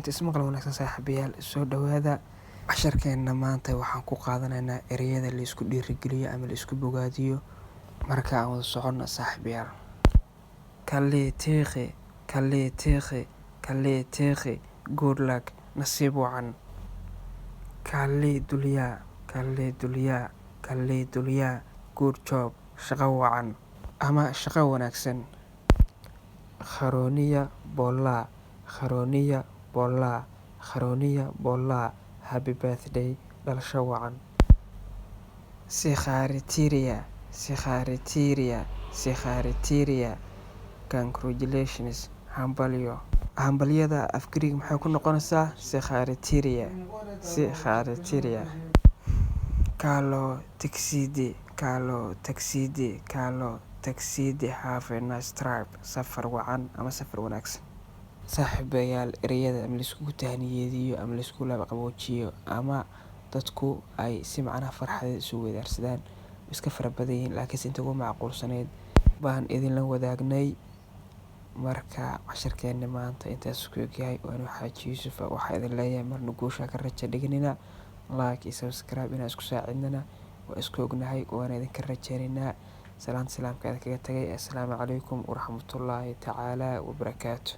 Kulanti ismaqal wanaagsan, saaxiibayaal, soo dhawaada. Casharkeena maanta waxaan ku qaadanaynaa ereyada la isku dhiirigeliyo ama la isku bogaadiyo. Marka aan wada socono, saaxiibayaal. Καλή τύχη, καλή τύχη, καλή τύχη, good luck, nasiib wacan. Καλή δουλειά, καλή δουλειά, καλή δουλειά, good job, shaqo wacan ama shaqo wanaagsan. Χρόνια πολλά, χρόνια πολλά, χρόνια πολλά, happy birthday, dhalasho wacan. Συγχαρητήρια, συγχαρητήρια, συγχαρητήρια, congratulations, hambalyo. Hambalyada af Greek maxay ku noqonaysaa? Συγχαρητήρια, συγχαρητήρια. Καλό ταξίδι, καλό ταξίδι, καλό ταξίδι, have a nice trip, safar wacan ama safar wanaagsan. Saaxiibayaal, ereyada ama laiskugu tahniyeediyo ama laisku laab qaboojiyo ama dadku ay si macnaha farxadeed isu weydaarsadaan iska fara badan yihiin, laakiinse inta ugu macquulsaneyd baan idinla wadaagnay. Marka casharkeena maanta intaas ku egyahay. Waanu Xaaji Yuusuf. Waxaa idin leeyahay, marna guusha ka raja dhiganina. Like iyo subscribe inaan isku saacidnana waa isku ognahay, waana idinka rajaynaynaa. Salaanta salaamka idinkaga tagay. Assalaamu calaykum waraxmatullaahi tacaala wabarakaatu.